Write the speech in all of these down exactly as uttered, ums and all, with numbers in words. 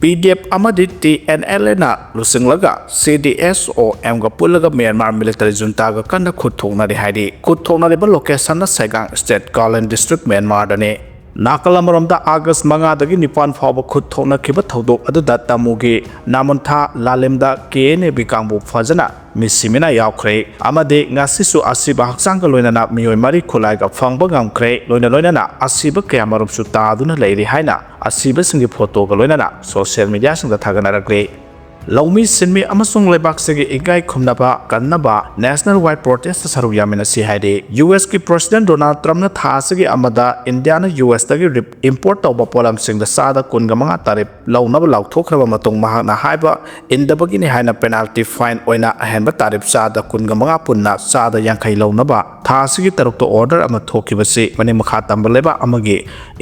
T D F ꯑꯃꯗꯤ T and L ꯑꯦꯅ ꯂꯨꯆꯤꯡꯂꯒ ꯁꯤ ꯗꯤ ꯑꯦꯁ ꯑꯣ ꯑꯦꯝꯒ ꯄꯨꯜꯂꯒ ꯃ꯭ꯌꯥꯟꯃꯥꯔ ꯃꯤꯂꯤꯇꯔꯤ ꯖꯨꯟꯇꯥꯒ ꯀꯟꯅ ꯈꯨꯠ ꯊꯣꯛꯅꯔꯤ ꯍꯥꯏꯔꯤ꯫ ꯈꯨꯠ ꯊꯣꯛꯅꯔꯤꯕ ꯂꯣꯀꯦꯁꯟꯅ ꯁꯦꯒꯥꯡ ꯁ꯭ꯇꯦꯠ ꯀꯥꯂꯦꯟ ꯗꯤꯁꯇ꯭ꯔꯤꯛ ꯃ꯭ꯌꯥꯟꯃꯥꯔꯗꯅꯤ꯫ ꯅꯥꯀꯜ ꯑꯃꯔꯣꯝꯗ ꯑꯥꯒꯁ ꯃꯉꯥꯗꯒꯤ ꯅꯤꯄꯥꯟ ꯐꯥꯎꯕ ꯈꯨꯠ ꯊꯣꯛꯅꯈꯤꯕ ꯊꯧꯗꯣꯛ ꯑꯗꯨꯗ ꯇꯥꯃꯨꯒꯤ ꯅꯥꯃꯟꯊꯥ ꯂꯥꯂꯦꯝꯗ ꯀꯦ ꯑꯦꯟ ꯑꯦ ꯕꯤ ꯀꯥꯡꯕꯨ ꯐꯖꯅ ꯃꯤꯁꯤ ꯃꯤꯅꯥ ꯌꯥꯎꯈ꯭ꯔꯦ ꯑꯃꯗꯤ ꯉꯁꯤꯁꯨ ꯑꯁꯤꯕ ꯍꯛꯆꯥꯡꯒ ꯂꯣꯏꯅꯅ ꯃꯤꯑꯣꯏ ꯃꯔꯤ ꯈꯨꯠꯂꯥꯏꯒ ꯐꯪꯕ ꯉꯝꯈ꯭ꯔꯦ꯫ ꯂꯣꯏꯅ ꯂꯣꯏꯅꯅ ꯑꯁꯤꯕ ꯀꯌꯥꯃꯔꯨꯝꯁꯨ ꯇꯥꯗꯨꯅ ꯂꯩꯔꯤ ꯍꯥꯏꯅ ꯑꯁꯤꯕꯁꯤꯡꯒꯤ ꯐꯣꯇꯣꯒ ꯂꯣꯏꯅꯅ ꯁꯣꯁꯤꯌꯦꯜ ꯃꯤꯗꯤꯌꯥꯁꯤꯡꯗ ꯊꯥꯒꯠꯅꯔꯛꯂꯤ꯫ ꯂꯧꯃꯤ ꯁꯤꯟꯃꯤ ꯑꯃꯁꯨꯡ ꯂꯩꯕꯥꯛꯁꯤꯒꯤ ꯏꯀꯥꯏ ꯈꯨꯝꯅꯕ ꯀꯟꯅꯕ ꯅꯦꯁꯅꯦꯜ ꯋꯥꯏꯗ ꯄ꯭ꯔꯣꯇꯦꯁꯇ ꯁꯔꯨꯛ ꯌꯥꯃꯤꯟꯅꯁꯤ ꯍꯥꯏꯔꯤ꯫ ꯌꯨ ꯑꯦꯁꯀꯤ ꯄ꯭ꯔꯦꯁꯤꯗꯦꯟꯠ ꯗꯣꯅꯥꯜꯗ ꯇ꯭ꯔꯝꯞꯅ ꯊꯥ ꯑꯁꯤꯒꯤ ꯑꯃꯗ ꯏꯟꯗꯤꯌꯥꯅ ꯌꯨ ꯑꯦꯁꯇꯒꯤ ꯔꯤꯞ ꯏꯝꯄꯣꯔꯠ ꯇꯧꯕ ꯄꯣꯠꯂꯝꯁꯤꯡꯗ ꯆꯥꯗ ꯀꯨꯟꯒ ꯃꯉꯥ ꯇꯥꯔꯤꯞ ꯂꯧꯅꯕ ꯂꯥꯎꯊꯣꯛꯈ꯭ꯔꯕ ꯃꯇꯨꯡ ꯃꯍꯥꯛꯅ ꯍꯥꯏꯕ ꯏꯟꯗꯕꯒꯤꯅꯤ ꯍꯥꯏꯅ ꯄꯦꯅꯥꯜꯇꯤ ꯐꯥꯏꯟ ꯑꯣꯏꯅ ꯑꯍꯦꯟꯕ ꯇꯥꯔꯤꯞ ꯆꯥꯗ ꯀꯨꯟꯒ ꯃꯉꯥ ꯄꯨꯟꯅ ꯆꯥꯗ ꯌꯥꯡꯈꯩ ꯂꯧꯅꯕ ꯊꯥ ꯑꯁꯤꯒꯤ ꯇꯔꯨꯛꯇ ꯑꯣꯔꯗꯔ ꯑꯃ ꯊꯣꯛꯈꯤꯕꯁꯤ ꯃꯅꯤꯡ ꯃꯈꯥ ꯇꯝꯕ ꯂꯩꯕꯥꯛ ꯑꯃꯒꯤ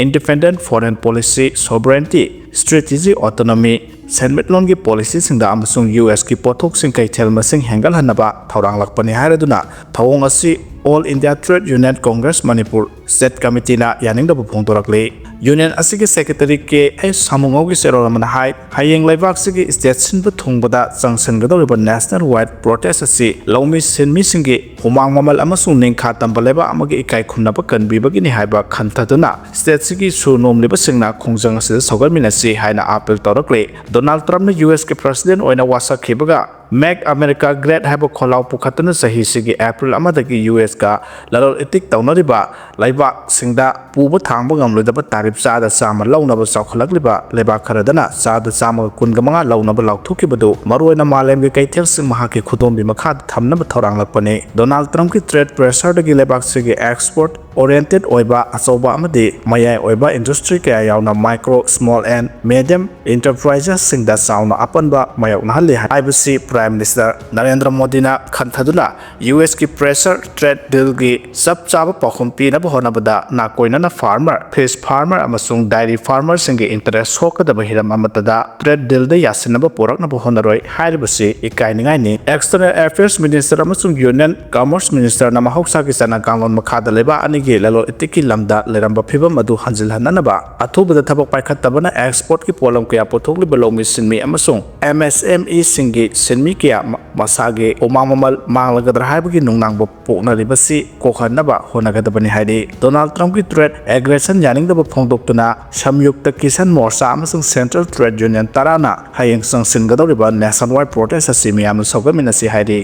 ꯏꯟꯗꯤꯄꯦꯟꯗꯦꯟꯠ ꯐꯣꯔꯦꯟ ꯄꯣꯂꯤꯁꯤ, ꯁꯣꯚꯔꯦꯟꯇꯤ, ꯁ꯭ꯇ꯭ꯔꯦꯇꯦꯖꯤ ꯑꯣꯇꯣꯅꯣꯃꯤ, ꯁꯦꯟꯃꯤꯠꯂꯣꯟꯒꯤ ꯄꯣꯂꯤꯁꯤꯁꯤꯡꯗ ꯑꯃꯁꯨꯡ ꯌꯨ ꯑꯦꯁꯀꯤ ꯄꯣꯠꯊꯣꯛꯁꯤꯡ ꯀꯩꯊꯦꯜ ꯃꯁꯤꯡ ꯍꯦꯟꯒꯠꯍꯟꯅꯕ ꯊꯧꯔꯥꯡꯂꯛꯄꯅꯤ ꯍꯥꯏꯔꯗꯨꯅ ꯊꯧꯑꯣꯡ ꯑꯁꯤ all India trade union congress Manipur state ꯀꯃꯤꯇꯤꯅ ꯌꯥꯅꯤꯡꯗꯕ ꯐꯣꯡꯗꯣꯔꯛꯂꯤ꯫ ꯌꯨꯅꯤꯌꯟ ꯑꯁꯤꯒꯤ ꯁꯦꯀ꯭ꯔꯦꯇꯔꯤ ꯀꯦ ꯑꯩꯆ ꯁꯥꯃꯨꯉꯧꯒꯤ ꯆꯦꯔꯣꯜ ꯑꯃꯅ ꯍꯥꯏ, ꯍꯌꯦꯡ ꯂꯩꯕꯥꯛꯁꯤꯒꯤ ꯁ꯭ꯇꯦꯠ ꯁꯤꯟꯕ ꯊꯨꯡꯕꯗ ꯆꯪꯁꯤꯟꯒꯗꯧꯔꯤꯕ ꯅꯦꯁꯅꯦꯜ ꯋꯥꯏꯗ ꯄ꯭ꯔꯣꯇꯦꯁ ꯑꯁꯤ ꯂꯧꯃꯤ ꯁꯤꯟꯃꯤꯁꯤꯡꯒꯤ ꯍꯨꯃꯥꯡ ꯃꯃꯜ ꯑꯃꯁꯨꯡ ꯅꯤꯡꯈꯥ ꯇꯝꯕ ꯂꯩꯕꯥꯛ ꯑꯃꯒꯤ ꯏꯀꯥꯏ ꯈꯨꯝꯅꯕ ꯀꯟꯕꯤꯕꯒꯤꯅꯤ ꯍꯥꯏꯕ ꯈꯟꯊꯗꯨꯅ ꯁ꯭ꯇꯦꯠꯁꯤꯒꯤ ꯁꯨꯔ ꯅꯣꯝꯂꯤꯕꯁꯤꯡꯅ ꯈꯣꯡꯖꯪ ꯑꯁꯤꯗ ꯁꯧꯒꯠꯃꯤꯟꯅꯁꯤ ꯍꯥꯏꯅ ꯑꯥꯄꯤꯜ ꯇꯧꯔꯛꯂꯤ꯫ ꯗꯣꯅꯥꯜꯗ ꯇ꯭ꯔꯝꯞꯅ ꯌꯨ ꯑꯦꯁꯀꯤ ꯄ꯭ꯔꯦꯁꯤꯗꯦꯟꯠ ꯑꯣꯏꯅ ꯋꯥꯁꯛꯈꯤꯕꯒ Make America Great ꯍꯥꯏꯕ ꯈꯣꯜꯂꯥꯎ ꯄꯨꯈꯠꯇꯨꯅ ꯆꯍꯤꯁꯤꯒꯤ ꯑꯦꯄ꯭ꯔꯤꯜ ꯑꯃꯗꯒꯤ ꯌꯨ ꯑꯦꯁꯀ ꯂꯂꯣꯟ ꯏꯇꯤꯛ ꯇꯧꯅꯔꯤꯕ ꯂꯩꯕꯥꯛꯁꯤꯡꯗ ꯄꯨꯕ ꯊꯥꯡꯕ ꯉꯝꯂꯣꯏꯗꯕ ꯇꯥꯔꯤꯞ ꯆꯥꯗ ꯆꯥꯝꯃ ꯂꯧꯅꯕ ꯆꯥꯎꯈꯠꯂꯛꯂꯤꯕ ꯂꯩꯕꯥꯛ ꯈꯔꯗꯅ ꯆꯥꯗ ꯆꯥꯝꯃꯒ ꯀꯨꯟꯒ ꯃꯉꯥ ꯂꯧꯅꯕ ꯂꯥꯎꯊꯣꯛꯈꯤꯕꯗꯨ ꯃꯔꯨꯑꯣꯏꯅ ꯃꯥꯂꯦꯝꯒꯤ ꯀꯩꯊꯦꯜꯁꯤꯡ ꯃꯍꯥꯛꯀꯤ ꯈꯨꯗꯣꯝꯕꯤ ꯃꯈꯥꯗ ꯊꯝꯅꯕ ꯊꯧꯔꯥꯡꯂꯛꯄꯅꯤ꯫ ꯗꯣꯅꯥꯜꯗ ꯇ꯭ꯔꯝꯞꯀꯤ ꯇ꯭ꯔꯦꯗ ꯄ꯭ꯔꯦꯁꯔꯗꯒꯤ ꯂꯩꯕꯥꯛꯁꯤꯒꯤ ꯑꯦꯛꯁꯄꯣꯔꯠ ꯑꯣꯔꯤꯌꯦꯟꯇꯦꯗ ꯑꯣꯏꯕ ꯑꯆꯧꯕ ꯑꯃꯗꯤ ꯃꯌꯥꯏ ꯑꯣꯏꯕ ꯏꯟꯗꯁꯇ꯭ꯔꯤ ꯀꯌꯥ ꯌꯥꯎꯅ ꯃꯥꯏꯀ꯭ꯔꯣ, ꯁ꯭ꯃꯣꯜ ꯑꯦꯟ ꯃꯦꯗꯤꯌꯝ ꯏꯟꯇꯔꯄ꯭ꯔꯥꯏꯖꯦꯁꯁꯤꯡꯗ ꯆꯥꯎꯅ ꯑꯄꯟꯕ ꯃꯥꯌꯣꯛꯅꯍꯜꯂꯤ ꯍꯥꯏꯕꯁꯤ ꯄ꯭ꯔꯥꯏꯝ ꯃꯤꯅꯤꯁꯇꯔ ꯅꯔꯦꯟꯗ꯭ꯔ ꯃꯣꯗꯤꯅ ꯈꯟꯊꯗꯨꯅ ꯌꯨ ꯑꯦꯁꯀꯤ ꯄ꯭ꯔꯦꯁꯔ ꯇ꯭ꯔꯦꯗ ꯗꯤꯜꯒꯤ ꯆꯞ ꯆꯥꯕ ꯄꯥꯎꯈꯨꯝ ꯄꯤꯅꯕ ꯍꯣꯠꯅꯔꯤ꯫ ꯅꯕꯗ ꯅꯥꯀꯣꯏꯅꯅ farmer, fish farmer ꯑꯃꯁꯨꯡ dairy farmerꯁꯤꯡꯒꯤ interest ꯁꯣꯛꯀꯗꯕ ꯍꯤꯔꯝ ꯑꯃꯠꯇꯗ trade dealꯗ ꯌꯥꯁꯤꯟꯅꯕ ꯄꯨꯔꯛꯅꯕ ꯍꯣꯠꯅꯔꯣꯏ ꯍꯥꯏꯔꯤꯕꯁꯤ ꯏꯀꯥꯏꯅꯤꯡꯉꯥꯏꯅꯤ꯫ External Affairs Minister ꯑꯃꯁꯨꯡ Union Commerce Ministerꯅ ꯃꯍꯧꯁꯥꯒꯤ ꯆꯠꯅ ꯀꯥꯡꯂꯣꯟ ꯃꯈꯥꯗ ꯂꯩꯕꯥꯛ ꯑꯅꯤꯒꯤ ꯂꯂꯣꯟ ꯏꯇꯤꯛꯀꯤ ꯂꯝꯗ ꯂꯩꯔꯝꯕ ꯐꯤꯚꯝ ꯑꯗꯨ ꯍꯟꯖꯤꯜꯍꯟꯅꯅꯕ ꯑꯊꯨꯕꯗ ꯊꯕꯛ ꯄꯥꯏꯈꯠꯇꯕꯅ exportꯀꯤ ꯄꯣꯠꯂꯝ ꯀꯌꯥ ꯄꯨꯊꯣꯛꯂꯤꯕ ꯂꯧꯃꯤ ꯁꯤꯟꯃꯤ ꯑꯃꯁꯨꯡ MSMEꯁꯤꯡꯒꯤ ꯁꯤꯟꯃꯤ ꯀꯌꯥ ꯃ-, ꯃꯁꯥꯒꯤ ꯍꯨꯃꯥꯡ ꯃꯃꯜ ꯃꯥꯡꯂꯒꯗ꯭ꯔꯥ ꯍꯥꯏꯕꯒꯤ ꯅꯨꯡꯅꯥꯡꯕ ꯄꯣꯛꯅꯔꯤꯕꯁꯤ ꯀꯣꯛꯍꯟꯅꯕ ꯍꯣꯠꯅꯒꯗꯕꯅꯤ ꯍꯥꯏꯔꯤ꯫ ꯗꯣꯅꯥꯜꯗ ꯇ꯭ꯔꯝꯞꯀꯤ trade aggression ꯌꯥꯅꯤꯡꯗꯕ ꯐꯣꯡꯗꯣꯛꯇꯨꯅ ꯁꯝꯌꯨꯛꯇ ꯀꯤꯁꯟ ꯃꯣꯔꯆꯥ ꯑꯃꯁꯨꯡ Central Trade Union ꯇꯔꯥꯅ ꯍꯌꯦꯡ ꯆꯪꯁꯤꯟꯒꯗꯧꯔꯤꯕ nationwide protest ꯑꯁꯤ ꯃꯤꯌꯥꯝꯅ ꯁꯧꯒꯠꯃꯤꯟꯅꯁꯤ ꯍꯥꯏꯔꯤ꯫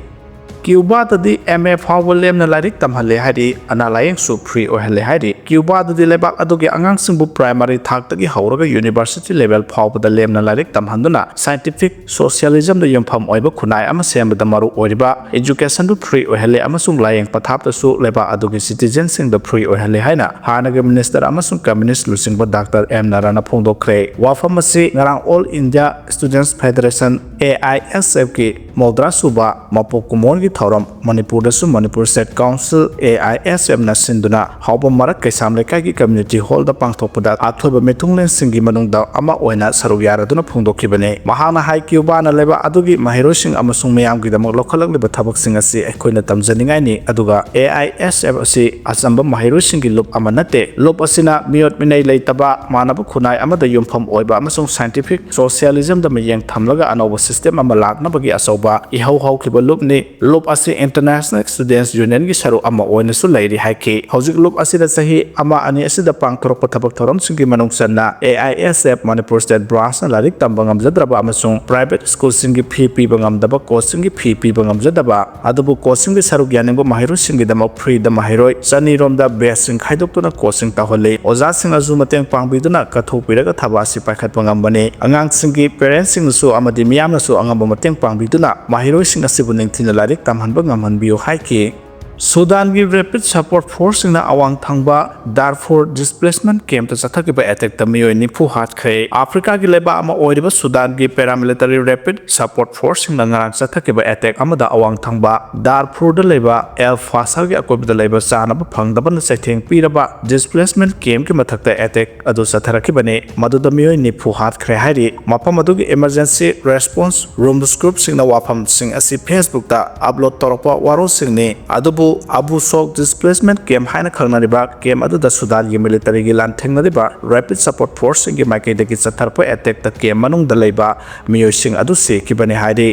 ꯀ꯭ꯌꯨꯕꯥꯗꯗꯤ MA ꯐꯥꯎꯕ ꯂꯦꯝꯅ ꯂꯥꯏꯔꯤꯛ ꯇꯝꯍꯜꯂꯦ ꯍꯥꯏꯔꯤ, ꯑꯅꯥ ꯂꯥꯌꯦꯡꯁꯨ free ꯑꯣꯏꯍꯜꯂꯦ ꯍꯥꯏꯔꯤ꯫ ꯀ꯭ꯌꯨꯕꯥꯗꯗꯤ ꯂꯩꯕꯥꯛ ꯑꯗꯨꯒꯤ ꯑꯉꯥꯡꯁꯤꯡꯕꯨ primary ꯊꯥꯛꯇꯒꯤ ꯍꯧꯔꯒ university level ꯐꯥꯎꯕꯗ ꯂꯦꯝꯅ ꯂꯥꯏꯔꯤꯛ ꯇꯝꯍꯟꯗꯨꯅ scientific socialismꯗ ꯌꯨꯝꯐꯝ ꯑꯣꯏꯕ ꯈꯨꯟꯅꯥꯏ ꯑꯃ ꯁꯦꯝꯕꯗ ꯃꯔꯨ ꯑꯣꯏꯔꯤꯕ educationꯕꯨ free ꯑꯣꯏꯍꯜꯂꯦ ꯑꯃꯁꯨꯡ ꯂꯥꯌꯦꯡ ꯄꯊꯥꯞꯇꯁꯨ ꯂꯩꯕꯥꯛ ꯑꯗꯨꯒꯤ citizenꯁꯤꯡꯗ free ꯑꯣꯏꯍꯜꯂꯦ ꯍꯥꯏꯅ ꯍꯥꯟꯅꯒꯤ minister ꯑꯃꯁꯨꯡ communist ꯂꯨꯆꯤꯡꯕ Doctor M ꯅꯔꯥꯅ ꯐꯣꯡꯗꯣꯛꯈ꯭ꯔꯦ꯫ ꯋꯥꯐꯝ ꯑꯁꯤ ꯉꯔꯥꯡ All India Students Federation, AISFꯀꯤ ꯃꯧꯗ꯭ꯔꯥ ꯁꯨꯕ ꯃꯄꯣꯛ ꯀꯨꯝꯑꯣꯟꯒꯤ ꯊꯧꯔꯝ ꯃꯅꯤꯄꯨꯔꯗꯁꯨ Manipur State Council, AISFꯅ ꯁꯤꯟꯗꯨꯅ ꯍꯥꯎꯕꯝ ꯃꯔꯛ ꯀꯩꯁꯥꯝ ꯂꯩꯀꯥꯏꯒꯤ community hallꯗ ꯄꯥꯡꯊꯣꯛꯄꯗ ꯑꯊꯣꯏꯕ ꯃꯤꯊꯨꯡꯂꯦꯟꯁꯤꯡꯒꯤ ꯃꯅꯨꯡꯗ ꯑꯃ ꯑꯣꯏꯅ ꯁꯔꯨꯛ ꯌꯥꯔꯗꯨꯅ ꯐꯣꯡꯗꯣꯛꯈꯤꯕꯅꯤ꯫ ꯃꯍꯥꯛꯅ ꯍꯥꯏ, ꯀ꯭ꯌꯨꯕꯥꯅ ꯂꯩꯕꯥꯛ ꯑꯗꯨꯒꯤ ꯃꯍꯩꯔꯣꯏꯁꯤꯡ ꯑꯃꯁꯨꯡ ꯃꯤꯌꯥꯝꯒꯤꯗꯃꯛ ꯂꯧꯈꯠꯂꯛꯂꯤꯕ ꯊꯕꯛꯁꯤꯡ ꯑꯁꯤ ꯑꯩꯈꯣꯏꯅ ꯇꯝꯖꯅꯤꯡꯉꯥꯏꯅꯤ, ꯑꯗꯨꯒ AISF ꯑꯁꯤ ꯑꯆꯝꯕ ꯃꯍꯩꯔꯣꯏꯁꯤꯡꯒꯤ ꯂꯨꯞ ꯑꯃ ꯅꯠꯇꯦ꯫ ꯂꯨꯞ ꯑꯁꯤꯅ ꯃꯤꯑꯣꯠ ꯃꯤꯅꯩ ꯂꯩꯇꯕ, ꯃꯥꯟꯅꯕ ꯈꯨꯟꯅꯥꯏ ꯑꯃꯗ ꯌꯨꯝꯐꯝ ꯑꯣꯏꯕ ꯑꯃꯁꯨꯡ scientific socialismꯗ ꯃꯤꯠꯌꯦꯡ ꯊꯝꯂꯒ ꯑꯅꯧꯕ system ꯑꯃ ꯂꯥꯛꯅꯕꯒꯤ ꯑꯆꯧꯕ ꯏꯍꯧ ꯍꯧꯈꯤꯕ ꯂꯨꯞꯅꯤ꯫ ꯂꯨꯞ ꯑꯁꯤ International Students Unionꯒꯤ ꯁꯔꯨꯛ ꯑꯃ ꯑꯣꯏꯅꯁꯨ ꯂꯩꯔꯤ ꯍꯥꯏꯈꯤ꯫ ꯍꯧꯖꯤꯛ ꯂꯨꯞ ꯑꯁꯤꯗ ꯆꯍꯤ ꯑꯃ ꯑꯅꯤ ꯑꯁꯤꯗ ꯄꯥꯡꯊꯣꯔꯛꯄ ꯊꯕꯛ ꯊꯧꯔꯝꯁꯤꯡꯒꯤ ꯃꯅꯨꯡ ꯆꯟꯅ AISF Manipur State Branchꯅ ꯂꯥꯏꯔꯤꯛ ꯇꯝꯕ ꯉꯝꯖꯗ꯭ꯔꯕ ꯑꯃꯁꯨꯡ private schoolꯁꯤꯡꯒꯤ fee ꯄꯤꯕ ꯉꯝꯗꯕ, coachingꯒꯤ fee ꯄꯤꯕ ꯉꯝꯖꯗꯕ, ꯑꯗꯨꯕꯨ coachingꯒꯤ ꯁꯔꯨꯛ ꯌꯥꯅꯤꯡꯕ ꯃꯍꯩꯔꯣꯏꯁꯤꯡꯒꯤꯗꯃꯛ freeꯗ ꯃꯍꯩꯔꯣꯏ ꯆꯅꯤ ꯔꯣꯝꯗ batchꯁꯤꯡ ꯈꯥꯏꯗꯣꯛꯇꯨꯅ coaching ꯇꯧꯍꯜꯂꯤ꯫ ꯑꯣꯖꯥꯁꯤꯡꯅꯁꯨ ꯃꯇꯦꯡ ꯄꯥꯡꯕꯤꯗꯨꯅ ꯀꯠꯊꯣꯛꯄꯤꯔꯒ ꯊꯕꯛ ꯑꯁꯤ ꯄꯥꯏꯈꯠꯄ ꯉꯝꯕꯅꯤ꯫ ꯑꯉꯥꯡꯁꯤꯡꯒꯤ parentsꯁꯤꯡꯅꯁꯨ ꯑꯃꯗꯤ ꯃꯤꯌꯥꯝꯅꯁꯨ ꯑꯉꯝꯕ ꯃꯇꯦꯡ ꯄꯥꯡꯕꯤꯗꯨꯅ ꯃꯍꯩꯔꯣꯏꯁꯤꯡ ꯑꯁꯤꯕꯨ ꯅꯤꯡꯊꯤꯅ ꯂꯥꯏꯔꯤꯛ ꯇꯝꯍꯟꯕ ꯉꯝꯍꯟꯕꯤꯌꯨ ꯍꯥꯏꯈꯤ꯫ ꯁꯨꯗꯥꯟꯒꯤ Rapid Support Forceꯁꯤꯡꯅ ꯑꯋꯥꯡ ꯊꯪꯕ ꯗꯥꯔꯐꯨꯔ displacement campꯇ ꯆꯠꯊꯈꯤꯕ attackꯇ ꯃꯤꯑꯣꯏ ꯅꯤꯐꯨ ꯍꯥꯠꯈ꯭ꯔꯦ꯫ ꯑꯐ꯭ꯔꯤꯀꯥꯒꯤ ꯂꯩꯕꯥꯛ ꯑꯃ ꯑꯣꯏꯔꯤꯕ ꯁꯨꯗꯥꯟꯒꯤ Paramilitary Rapid Support Forceꯁꯤꯡꯅ ꯉꯔꯥꯡ ꯆꯠꯊꯈꯤꯕ attack ꯑꯃꯗ ꯑꯋꯥꯡ ꯊꯪꯕ ꯗꯥꯔꯐꯨꯔꯗ ꯂꯩꯕ ꯑꯦꯜ ꯐꯥꯁꯔꯒꯤ ꯑꯀꯣꯏꯕꯗ ꯂꯩꯕ ꯆꯥꯅꯕ ꯐꯪꯗꯕꯅ ꯆꯩꯊꯦꯡ ꯄꯤꯔꯕ displacement campꯀꯤ ꯃꯊꯛꯇ attack ꯑꯗꯨ ꯆꯠꯊꯔꯛꯈꯤꯕꯅꯤ꯫ ꯃꯗꯨꯗ ꯃꯤꯑꯣꯏ ꯅꯤꯐꯨ ꯍꯥꯠꯈ꯭ꯔꯦ ꯍꯥꯏꯔꯤ꯫ ꯃꯐꯝ ꯑꯗꯨꯒꯤ Emergency Response Room groupꯁꯤꯡꯅ ꯋꯥꯐꯝꯁꯤꯡ ꯑꯁꯤ Facebookꯇ upload ꯇꯧꯔꯛꯄ ꯋꯥꯔꯣꯜꯁꯤꯡꯅꯤ꯫ ꯑꯗꯨꯕꯨ ꯑꯕꯨ ꯁꯣꯛ displacement camp ꯍꯥꯏꯅ ꯈꯪꯅꯔꯤꯕ camp ꯑꯗꯨꯗ ꯁꯨꯗꯥꯟꯒꯤ militaryꯒꯤ ꯂꯥꯟꯊꯦꯡꯅꯔꯤꯕ Rapid Support Forceꯁꯤꯡꯒꯤ ꯃꯥꯏꯀꯩꯗꯒꯤ ꯆꯠꯊꯔꯛꯄ attackꯇ camp ꯃꯅꯨꯡꯗ ꯂꯩꯕ ꯃꯤꯑꯣꯏꯁꯤꯡ ꯑꯗꯨ ꯁꯤꯈꯤꯕꯅꯤ ꯍꯥꯏꯔꯤ꯫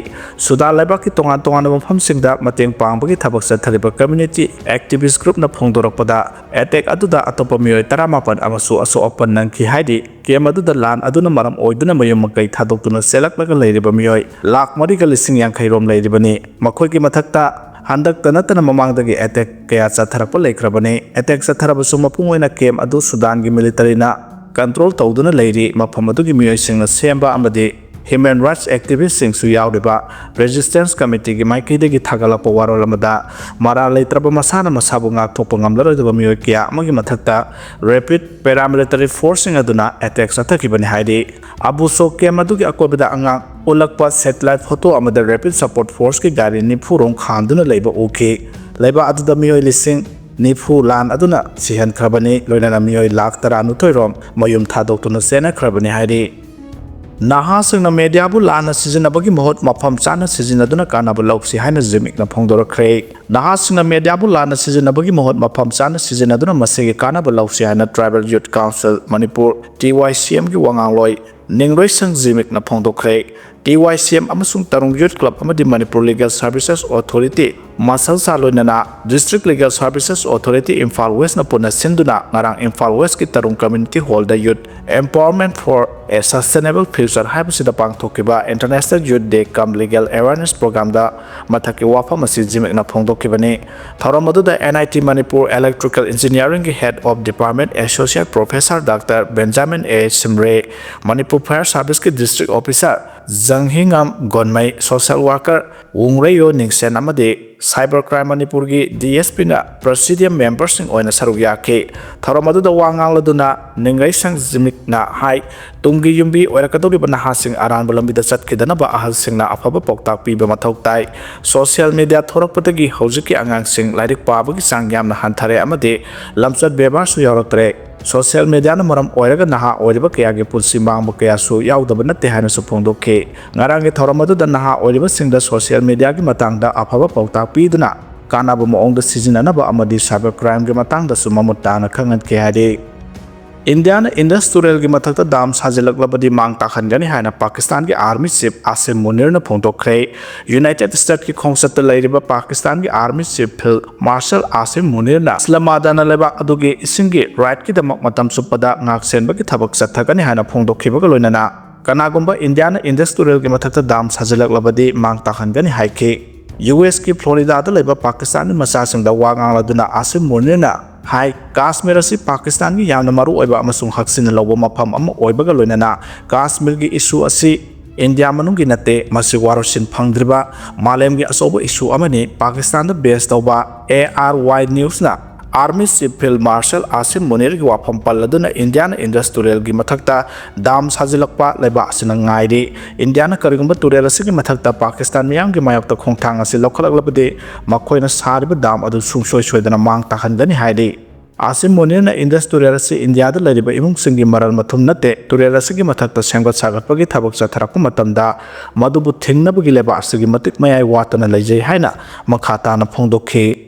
ꯁꯨꯗꯥꯟ ꯂꯩꯕꯥꯛꯀꯤ ꯇꯣꯉꯥꯟ ꯇꯣꯉꯥꯟꯕ ꯃꯐꯝꯁꯤꯡꯗ ꯃꯇꯦꯡ ꯄꯥꯡꯕꯒꯤ ꯊꯕꯛ ꯆꯠꯊꯔꯤꯕ community activist groupꯅ ꯐꯣꯡꯗꯣꯔꯛꯄꯗ, attack ꯑꯗꯨꯗ ꯑꯇꯣꯞꯄ ꯃꯤꯑꯣꯏ ꯇꯔꯥꯃꯥꯄꯟ ꯑꯃꯁꯨ ꯑꯁꯣꯛ ꯑꯄꯟ ꯅꯪꯈꯤ ꯍꯥꯏꯔꯤ꯫ Camp ꯑꯗꯨꯗ ꯂꯥꯟ ꯑꯗꯨꯅ ꯃꯔꯝ ꯑꯣꯏꯗꯨꯅ ꯃꯌꯨꯝ ꯃꯀꯩ ꯊꯥꯗꯣꯛꯇꯨꯅ ꯆꯦꯜꯂꯛꯂꯒ ꯂꯩꯔꯤꯕ ꯃꯤꯑꯣꯏ ꯂꯥꯈ ꯃꯔꯤꯒ ꯂꯤꯁꯤꯡ ꯌꯥꯡꯈꯩ ꯔꯣꯝ ꯂꯩꯔꯤꯕꯅꯤ꯫ ꯃꯈꯣꯏꯒꯤ ꯃꯊꯛꯇ ꯍꯟꯗꯛꯇ ꯅꯠꯇꯅ ꯃꯃꯥꯡꯗꯒꯤ attack ꯀꯌꯥ ꯆꯠꯊꯔꯛꯄ ꯂꯩꯈ꯭ꯔꯕꯅꯤ꯫ Attack ꯆꯠꯊꯔꯕꯁꯨ ꯃꯄꯨꯡ ꯑꯣꯏꯅ camp ꯑꯗꯨ ꯁꯨꯗꯥꯟꯒꯤ militaryꯅ control ꯇꯧꯗꯨꯅ ꯂꯩꯔꯤ꯫ ꯃꯐꯝ ꯑꯗꯨꯒꯤ ꯃꯤꯑꯣꯏꯁꯤꯡꯅ ꯁꯦꯝꯕ ꯑꯃꯗꯤ human rights activistꯁꯤꯡꯁꯨ ꯌꯥꯎꯔꯤꯕ Resistance Committeeꯒꯤ ꯃꯥꯏꯀꯩꯗꯒꯤ ꯊꯥꯒꯠꯂꯛꯄ ꯋꯥꯔꯣꯜ ꯑꯃꯗ, ꯃꯔꯥꯜ ꯂꯩꯇ꯭ꯔꯕ ꯃꯁꯥꯅ ꯃꯁꯥꯕꯨ ꯉꯥꯛꯊꯣꯛꯄ ꯉꯝꯂꯔꯣꯏꯗꯕ ꯃꯤꯑꯣꯏ ꯀꯌꯥ ꯑꯃꯒꯤ ꯃꯊꯛꯇ Rapid Paramilitary Forceꯁꯤꯡ ꯑꯗꯨꯅ attack ꯆꯠꯊꯈꯤꯕꯅꯤ ꯍꯥꯏꯔꯤ꯫ ꯑꯕꯨ ꯁꯣꯛ camp ꯑꯗꯨꯒꯤ ꯑꯀꯣꯏꯕꯗ ꯑꯉꯥꯡ ꯎꯠꯂꯛꯄ satellite photo ꯑꯃꯗ Rapid Support Forceꯀꯤ ꯒꯥꯔꯤ ꯅꯤꯐꯨ ꯔꯣꯝ ꯈꯥꯝꯗꯨꯅ ꯂꯩꯕ ꯎꯈꯤ꯫ ꯂꯩꯕꯥꯛ ꯑꯗꯨꯗ ꯃꯤꯑꯣꯏ ꯂꯤꯁꯤꯡ ꯅꯤꯐꯨ ꯂꯥꯟ ꯑꯗꯨꯅ ꯁꯤꯍꯟꯈ꯭ꯔꯕꯅꯤ, ꯂꯣꯏꯅꯅ ꯃꯤꯑꯣꯏ ꯂꯥꯈ ꯇꯔꯥꯅꯤꯊꯣꯏ ꯔꯣꯝ ꯃꯌꯨꯝ ꯊꯥꯗꯣꯛꯇꯨꯅ ꯆꯦꯟꯅꯈ꯭ꯔꯕꯅꯤ ꯍꯥꯏꯔꯤ꯫ ꯅꯍꯥꯁꯤꯡꯅ mediaꯕꯨ ꯂꯥꯟꯅ ꯁꯤꯖꯤꯟꯅꯕꯒꯤ ꯃꯍꯨꯠ ꯃꯐꯝ ꯆꯥꯅ ꯁꯤꯖꯤꯟꯅꯗꯨꯅ ꯀꯥꯟꯅꯕ ꯂꯧꯁꯤ ꯍꯥꯏꯅ ꯖꯤꯃꯤꯛꯅ ꯐꯣꯡꯗꯣꯔꯛꯈ꯭ꯔꯦ꯫ ꯅꯍꯥꯁꯤꯡꯅ mediaꯕꯨ ꯂꯥꯟꯅ ꯁꯤꯖꯤꯟꯅꯕꯒꯤ ꯃꯍꯨꯠ ꯃꯐꯝ ꯆꯥꯅ ꯁꯤꯖꯤꯟꯅꯗꯨꯅ ꯃꯁꯤꯒꯤ ꯀꯥꯟꯅꯕ ꯂꯧꯁꯤ ꯍꯥꯏꯅ Tribal Youth Council Manipur, TYCMꯒꯤ ꯋꯥꯉꯥꯡꯂꯣꯏ ꯅꯤꯡꯔꯣꯏꯁꯪ ꯖꯤꯃꯤꯛꯅ ꯐꯣꯡꯗꯣꯛꯈ꯭ꯔꯦ꯫ TYCM ꯑꯃꯁꯨꯡ ꯇꯔꯨꯡ Youth Club ꯑꯃꯗꯤ Manipur Legal Services Authority, ꯃꯁꯜꯁꯥ ꯂꯣꯏꯅꯅ District Legal Services Authority Imphal Westꯅ ꯄꯨꯟꯅ ꯁꯤꯟꯗꯨꯅ ꯉꯔꯥꯡ ꯏꯝꯐꯥꯜ ꯋꯦꯁꯀꯤ ꯇꯔꯨꯡ Community Hallꯗ Youth Empowerment for a Sustainable Future ꯍꯥꯏꯕꯁꯤꯗ ꯄꯥꯡꯊꯣꯛꯈꯤꯕ International Youth Day cum Legal Awareness Programmeꯗ ꯃꯊꯛꯀꯤ ꯋꯥꯐꯝ ꯑꯁꯤ ꯖꯤꯃꯤꯛꯅ ꯐꯣꯡꯗꯣꯛꯈꯤꯕꯅꯤ꯫ ꯊꯧꯔꯝ ꯑꯗꯨꯗ NIT Manipur Electrical Engineeringꯒꯤ Head of Department Associate Professor Doctor Benjamin A Simre, Manipur Fire Serviceꯀꯤ District Officer ꯖꯪꯍꯤꯉꯥꯝ ꯒꯣꯟꯃꯩ, social worker ꯋꯨꯡꯔꯩꯌꯣ ꯅꯤꯡꯁꯦꯟ ꯑꯃꯗꯤ Cyber Crime ꯃꯅꯤꯄꯨꯔꯒꯤ D S P ꯅ presidium member ꯁꯤꯡ ꯑꯣꯏꯅ ꯁꯔꯨꯛ ꯌꯥꯈꯤ꯫ ꯊꯧꯔꯝ ꯑꯗꯨꯗ ꯋꯥ ꯉꯥꯡꯂꯗꯨꯅ ꯅꯤꯡꯒꯩꯁꯪ ꯖꯤꯃꯤꯛꯅ ꯍꯥꯏ, ꯇꯨꯡꯒꯤ ꯌꯨꯝꯕꯤ ꯑꯣꯏꯔꯛꯀꯗꯧꯔꯤꯕ ꯅꯍꯥꯁꯤꯡ ꯑꯔꯥꯟꯕ ꯂꯝꯕꯤꯗ ꯆꯠꯈꯤꯗꯅꯕ ꯑꯍꯜꯁꯤꯡꯅ ꯑꯐꯕ ꯄꯥꯎꯇꯥꯛ ꯄꯤꯕ ꯃꯊꯧ ꯇꯥꯏ꯫ Social media ꯊꯣꯔꯛꯄꯗꯒꯤ ꯍꯧꯖꯤꯛꯀꯤ ꯑꯉꯥꯡꯁꯤꯡ ꯂꯥꯏꯔꯤꯛ ꯄꯥꯕꯒꯤ ꯆꯥꯡ ꯌꯥꯝꯅ ꯍꯟꯊꯔꯦ ꯑꯃꯗꯤ ꯂꯝꯆꯠ ꯕꯦꯕꯥꯔꯁꯨ ꯌꯥꯎꯔꯛꯇ꯭ꯔꯦ꯫ Social media ꯅ ꯃꯔꯝ ꯑꯣꯏꯔꯒ ꯅꯍꯥ ꯑꯣꯏꯔꯤꯕ ꯀꯌꯥꯒꯤ ꯄꯨꯟꯁꯤ ꯃꯥꯡꯕ ꯀꯌꯥꯁꯨ ꯌꯥꯎꯗꯕ ꯅꯠꯇꯦ ꯍꯥꯏꯅꯁꯨ ꯐꯣꯡꯗꯣꯛꯈꯤ꯫ ꯉꯔꯥꯡꯒꯤ ꯊꯧꯔꯝ ꯑꯗꯨꯗ ꯅꯍꯥ ꯑꯣꯏꯔꯤꯕꯁꯤꯡꯗ social media ꯒꯤ ꯃꯇꯥꯡꯗ ꯑꯐꯕ ꯄꯥꯎꯇꯥꯛ ꯄꯤꯗꯨꯅ ꯀꯥꯟꯅꯕ ꯃꯑꯣꯡꯗ ꯁꯤꯖꯤꯟꯅꯅꯕ ꯑꯃꯗꯤ cyber crime ꯒꯤ ꯃꯇꯥꯡꯗꯁꯨ ꯃꯃꯨꯠ ꯇꯥꯅ ꯈꯪꯍꯟꯈꯤ ꯍꯥꯏꯔꯤ꯫ ꯏꯟꯗꯤꯌꯥꯅ ꯏꯟꯗꯁ ꯇꯨꯔꯦꯜꯒꯤ ꯃꯊꯛꯇ ꯗꯥꯝ ꯁꯥꯖꯤꯜꯂꯛꯂꯕꯗꯤ ꯃꯥꯡ ꯇꯥꯛꯍꯟꯒꯅꯤ ꯍꯥꯏꯅ ꯄꯥꯀꯤꯁꯇꯥꯟꯒꯤ army chief ꯑꯥꯁꯤꯝ ꯃꯨꯅꯤꯔꯅ ꯐꯣꯡꯗꯣꯛꯈ꯭ꯔꯦ꯫ United States ꯀꯤ ꯈꯣꯡꯆꯠꯇ ꯂꯩꯔꯤꯕ ꯄꯥꯀꯤꯁꯇꯥꯟꯒꯤ army chief field marshal ꯑꯥꯁꯤꯝ ꯃꯨꯅꯤꯔꯅ ꯏꯁꯂꯥꯃꯥꯕꯥꯗꯅ ꯂꯩꯕꯥꯛ ꯑꯗꯨꯒꯤ ꯏꯁꯤꯡꯒꯤ right ꯀꯤꯗꯃꯛ ꯃꯇꯝ ꯆꯨꯞꯄꯗ ꯉꯥꯛꯁꯦꯟꯕꯒꯤ ꯊꯕꯛ ꯆꯠꯊꯒꯅꯤ ꯍꯥꯏꯅ ꯐꯣꯡꯗꯣꯛꯈꯤꯕꯒ ꯂꯣꯏꯅꯅ ꯀꯅꯥꯒꯨꯝꯕ ꯏꯟꯗꯤꯌꯥꯅ ꯏꯟꯗꯁ ꯇꯨꯔꯦꯜꯒꯤ ꯃꯊꯛꯇ ꯗꯥꯝ ꯁꯥꯖꯤꯜꯂꯛꯂꯕꯗꯤ ꯃꯥꯡ ꯇꯥꯛꯍꯟꯒꯅꯤ ꯍꯥꯏꯈꯤ꯫ U S ꯀꯤ ꯐ꯭ꯂꯣꯔꯤꯗꯥꯗ ꯂꯩꯕ ꯄꯥꯀꯤꯁꯇꯥꯟꯒꯤ ꯃꯆꯥꯁꯤꯡꯗ ꯋꯥ ꯉꯥꯡꯂꯗꯨꯅ ꯑꯥꯁꯤꯝ ꯃꯨꯅꯤꯔꯅ ꯍꯥꯏ, ꯀꯥꯁꯃꯤꯔ ꯑꯁꯤ ꯄꯥꯀꯤꯁꯇꯥꯟꯒꯤ ꯌꯥꯝꯅ ꯃꯔꯨꯑꯣꯏꯕ ꯑꯃꯁꯨꯡ ꯍꯛꯁꯤꯟꯅ ꯂꯧꯕ ꯃꯐꯝ ꯑꯃ ꯑꯣꯏꯕꯒ ꯂꯣꯏꯅꯅ ꯀꯥꯁꯃꯤꯔꯒꯤ issue ꯑꯁꯤ ꯏꯟꯗꯤꯌꯥ ꯃꯅꯨꯡꯒꯤ ꯅꯠꯇꯦ, ꯃꯁꯤ ꯋꯥꯔꯣꯏꯁꯤꯟ ꯐꯪꯗ꯭ꯔꯤꯕ ꯃꯥꯂꯦꯝꯒꯤ ꯑꯆꯧꯕ issue ꯑꯃꯅꯤ꯫ ꯄꯥꯀꯤꯁꯇꯥꯟꯗ base ꯇꯧꯕ A R Y News ꯅ army chief field marshal ꯑꯥꯁꯤꯝ ꯃꯨꯅꯤꯔꯒꯤ ꯋꯥꯐꯝ ꯄꯜꯂꯗꯨꯅ ꯏꯟꯗꯤꯌꯥꯅ ꯏꯟꯗꯁ ꯇꯨꯔꯦꯜꯒꯤ ꯃꯊꯛꯇ ꯗꯥꯝ ꯁꯥꯖꯤꯜꯂꯛꯄ ꯂꯩꯕꯥꯛ ꯑꯁꯤꯅ ꯉꯥꯏꯔꯤ꯫ ꯏꯟꯗꯤꯌꯥꯅ ꯀꯔꯤꯒꯨꯝꯕ ꯇꯨꯔꯦꯜ ꯑꯁꯤꯒꯤ ꯃꯊꯛꯇ ꯄꯥꯀꯤꯁꯇꯥꯟ ꯃꯤꯌꯥꯝꯒꯤ ꯃꯥꯌꯣꯛꯇ ꯈꯣꯡꯊꯥꯡ ꯑꯁꯤ ꯂꯧꯈꯠꯂꯛꯂꯕꯗꯤ ꯃꯈꯣꯏꯅ ꯁꯥꯔꯤꯕ ꯗꯥꯝ ꯑꯗꯨ ꯁꯨꯡꯁꯣꯏ ꯁꯣꯏꯗꯅ ꯃꯥꯡ ꯇꯥꯛꯍꯟꯒꯅꯤ ꯍꯥꯏꯔꯤ꯫ ꯑꯥꯁꯤꯝ ꯃꯨꯅꯤꯔꯅ ꯏꯟꯗꯁ ꯇꯨꯔꯦꯜ ꯑꯁꯤ ꯏꯟꯗꯤꯌꯥꯗ ꯂꯩꯔꯤꯕ ꯏꯃꯨꯡꯁꯤꯡꯒꯤ ꯃꯔꯜ ꯃꯊꯨꯝ ꯅꯠꯇꯦ, ꯇꯨꯔꯦꯜ ꯑꯁꯤꯒꯤ ꯃꯊꯛꯇ ꯁꯦꯝꯒꯠ ꯁꯥꯒꯠꯄꯒꯤ ꯊꯕꯛ ꯆꯠꯊꯔꯛꯄ ꯃꯇꯝꯗ ꯃꯗꯨꯕꯨ ꯊꯤꯡꯅꯕꯒꯤ ꯂꯩꯕꯥꯛ ꯑꯁꯤꯒꯤ ꯃꯇꯤꯛ ꯃꯌꯥꯏ ꯋꯥꯠꯇꯅ ꯂꯩꯖꯩ ꯍꯥꯏꯅ ꯃꯈꯥ ꯇꯥꯅ ꯐꯣꯡꯗꯣꯛꯈꯤ꯫